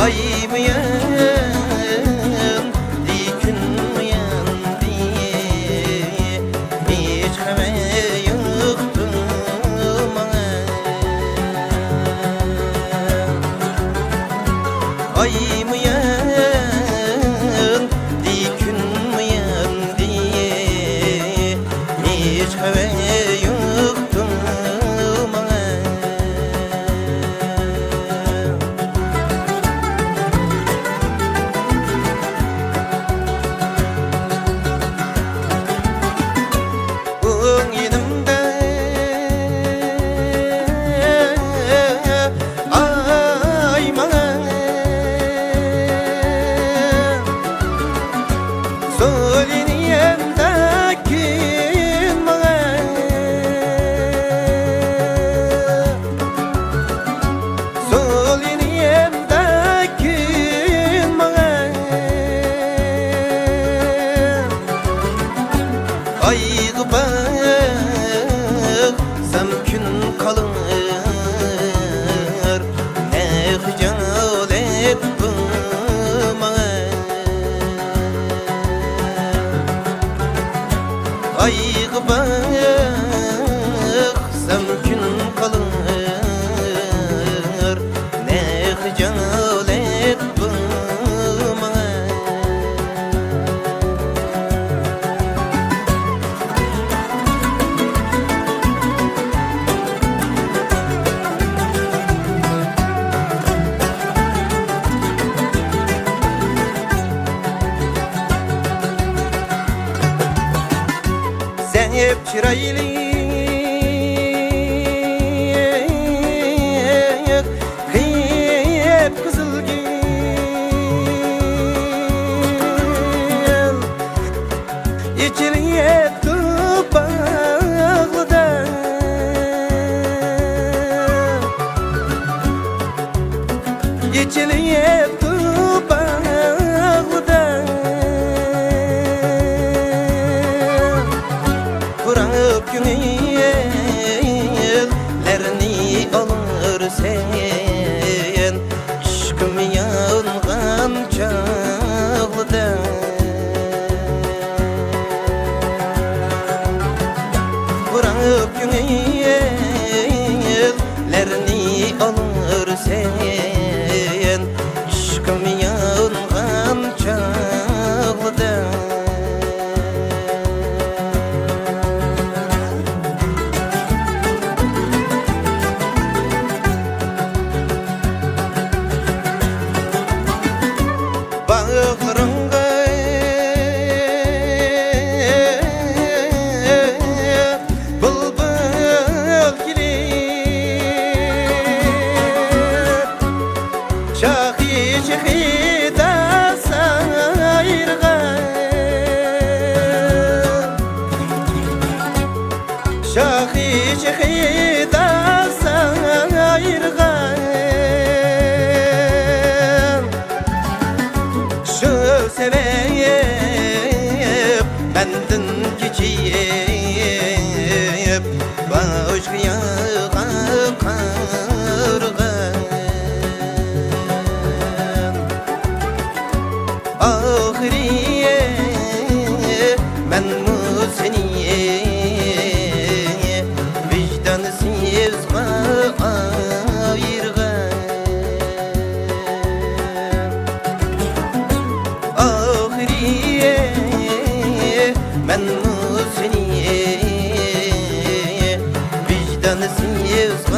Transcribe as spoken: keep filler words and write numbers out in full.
ئايمۇ ياندى، كۈنمۇ ياندى، ھېچ خەۋەر يوقتۇ ماڭا. ئايمۇ ياندى، كۈنمۇ ياندى، ھېچ خەۋەر يوقتۇ ماڭا. ئوڭ يېنىمدا ئاي ماڭا، سول يېنىمدا كۈن ماڭا. سول يېنىمدا كۈن ماڭا. ئايغا باقسام كۈن قالار، نە خىجالەت بۇ ماڭا. ئايغا باقسام كۈن قالار، نە خىجالەت بۇ ماڭا. زەئىپ چىرايلىق، قىپقىزىل گۈل ئېچىلىپتۇ باغلىدا. ئېچىلىپتۇ باغلىدا. پۇراپ كۆڭۈللەرنى ئالارسەن، ئىشقىم يانغان چاغلىدا. پۇراپ كۆڭۈللەرنى ئالارسەن، ئىشقىم يانغان چاغلىدا. باغرىڭغا بۇلبۇل كېلىپ، شاخى شېخىدا سايرىغان. شاخى شېخىدا سايرىغان. شۇ سەۋەب مەندىن كېچىپ، باشقا ياققا قارىغان. ئاخىرى مەنمۇ سېنى ۋىجدانسىزغا ئايرىغان. ئاخىرى مەنمۇ سېنى ۋىجدانسىزغا